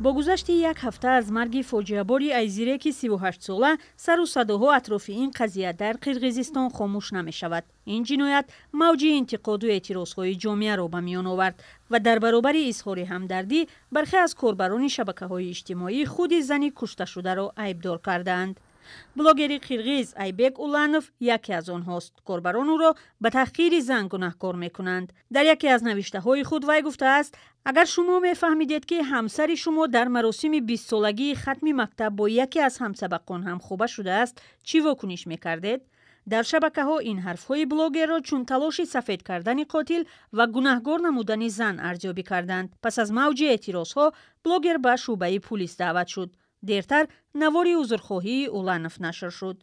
Бо гузашти як ҳафта аз марги фоҷиабори Айзиреки 38-сола, сару садоҳо атрофи ин қазия дар Қирғизистон хомӯш намешавад. Ин ҷиноят мавҷи интиқоду эътирозҳои ҷомеаро ба миён овард ва дар баробари изҳори ҳамдардӣ, бархе аз корбарони шабакаҳои иҷтимоӣ худи зани кушташударо айбдор кардаанд. Блогери қирғиз Айбек Уланов яке аз онҳост. Корбарон ӯро ба таҳқири зан гунаҳкор мекунанд. Дар яке аз навиштаҳои худ вай гуфтааст: «Агар шумо мефаҳмидед, ки ҳамсари шумо дар маросими 20-солагии хатми мактаб бо яке аз ҳамсабақон ҳамхоба шудааст, чӣ вокуниш мекардед?» Дар шабакаҳо ин ҳарфҳои блогерро чун талоши сафед кардани қотил ва гунаҳгор намудани зан арзёбӣ карданд. Пас аз мавҷи эътирозҳо блогер ба шӯъбаи пулис даъват шуд. Дертар навори узрхоҳии Уланов нашр шуд.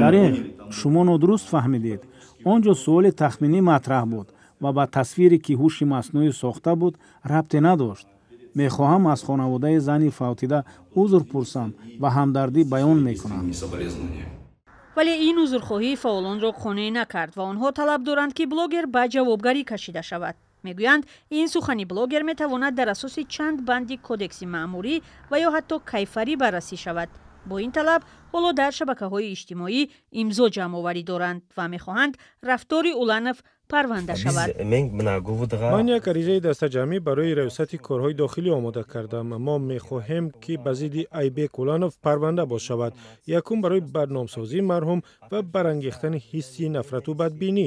Дареғ, шумо нодуруст фаҳмидед. Он ҷо суоли тахминӣ матраҳ буд ва ба тасвире, ки ҳуши маснӯӣ сохта буд, рабте надошт. Мехоҳам аз хонаводаи зани фавтида узр пурсам ва ҳамдардӣ баён мекунам. Вале ин узрхоҳӣ фаъолонро қонеъ накард ва онҳо талаб доранд, ки блогер ба ҷавобгарӣ кашида шавад. Мегӯянд, ин сухани блогер метавонад дар асоси чанд банди кодекси маъмурӣ ва ё ҳатто кайфарӣ баррасӣ шавад. Бо ин талаб ҳоло дар шабакаҳои иҷтимоӣ имзо ҷамъоварӣ доранд ва мехоҳанд рафтори Уланов парванда шавад. Ман як аризаи дастаҷамъӣ барои Раёсати корҳои дохилӣ омода кардам. Мо мехоҳем, ки ба зидди Айбек Уланов парванда боз шавад. Якум, барои бадномсозии марҳум ва барангехтани ҳисси нафрату бадбинӣ.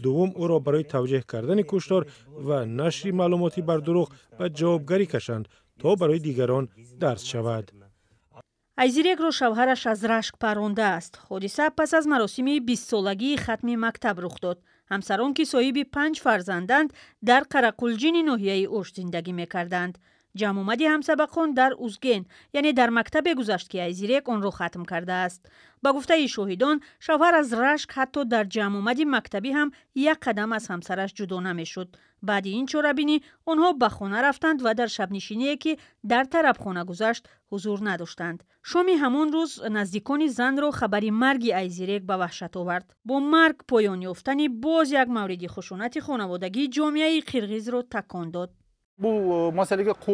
Дуввум, ӯро барои тавҷеҳ кардани куштор ва нашри маълумоти бардурӯғ ба ҷавобгарӣ кашанд, то барои дигарон дарс шавад. Айзирекро шавҳараш аз рашк парондааст. Ҳодиса пас аз маросими 20-солагии хатми мактаб рух дод. Ҳамсарон, ки соҳиби панҷ фарзанданд, дар Қарақулҷини ноҳияи Ош зиндагӣ мекарданд. Ҷамъомади ҳамсабақон дар Узген, яъне дар мактабе гузашт, ки Айзирек онро хатм кардааст. Ба гуфтаи шоҳидон, шавҳар аз рашк ҳатто дар ҷамъомади мактабӣ ҳам як қадам аз ҳамсараш ҷудо намешуд. Баъди ин чорабинӣ онҳо ба хона рафтанд ва дар шабнишиние, ки дар тарабхона гузашт, ҳузур надоштанд. Шоми ҳамон рӯз наздикони занро хабари марги Айзирек ба ваҳшат овард. Бо марг поён ёфтани боз як мавриди хушунати хонаводагӣ ҷомеаи қирғизро такон дод.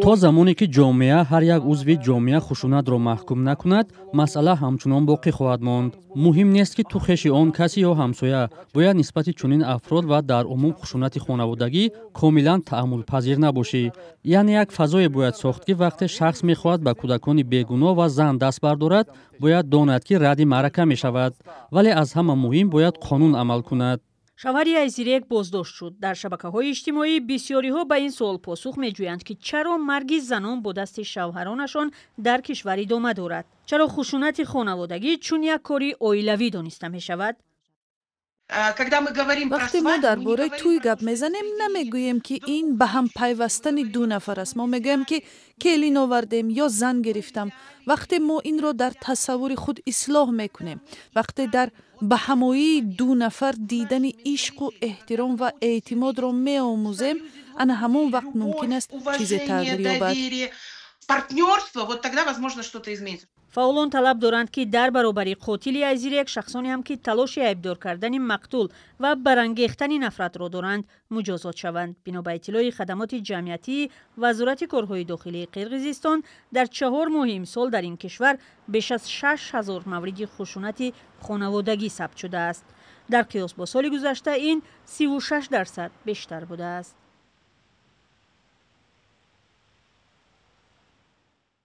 То замоне ки ҷомеа, ҳар як узви ҷомеа хушунатро маҳкум накунад, масъала ҳамчунон боқӣ хоҳад монд. Муҳим нест, ки ту хеши он касе ё ҳамсоя. Бояд нисбати чунин афрод ва дар умум хушунати хонаводагӣ комилан таҳаммулпазир набошӣ. Яъне як фазое бояд сохт, ки вақте шахс мехоҳад ба кӯдакони бегуноҳ ва зан даст бардорад, бояд донад, ки радди маърака мешавад. Вале аз ҳама муҳим, бояд қонун амал кунад. Шавҳари Айзирек боздошт шуд. Дар шабакаҳои иҷтимоӣ бисёриҳо ба ин суол посух меҷӯянд, ки чаро марги занон бо дасти шавҳаронашон дар кишвар идома дорад, чаро хушунати хонаводагӣ чун як кори оилавӣ дониста мешавад. Вақте мо дар бораи тӯй гап мезанем, намегӯем, ки ин ба ҳам пайвастани ду нафар аст. Мо мегӯем, ки келин овардем ё зан гирифтам. Вақте мо инро дар тасаввури худ ислоҳ мекунем, вақте дар ба ҳамоии ду нафар дидани ишқу эҳтиром ва эътимодро меомӯзем, ана ҳамон вақт мумкин аст чизе тағйир ёбад. Партнерство, вот тогда, возможно, что-то изменится. Фаъолон талаб доранд, ки дар баробари қотили Айзирек шахсоне ҳам, ки талоши айбдор кардани мақтул ва барангехтани нафратро доранд, муҷозот шаванд. Бино ба иттилои хадамоти ҷамъиятии Вазорати корҳои дохилии Қирғизистон, дар 4 моҳи имсол дар ин кишвар беш аз 6000 мавриди хушунати хонаводагӣ сабт шудааст. Дар қиёс бо соли гузашта ин 36% бештар будааст.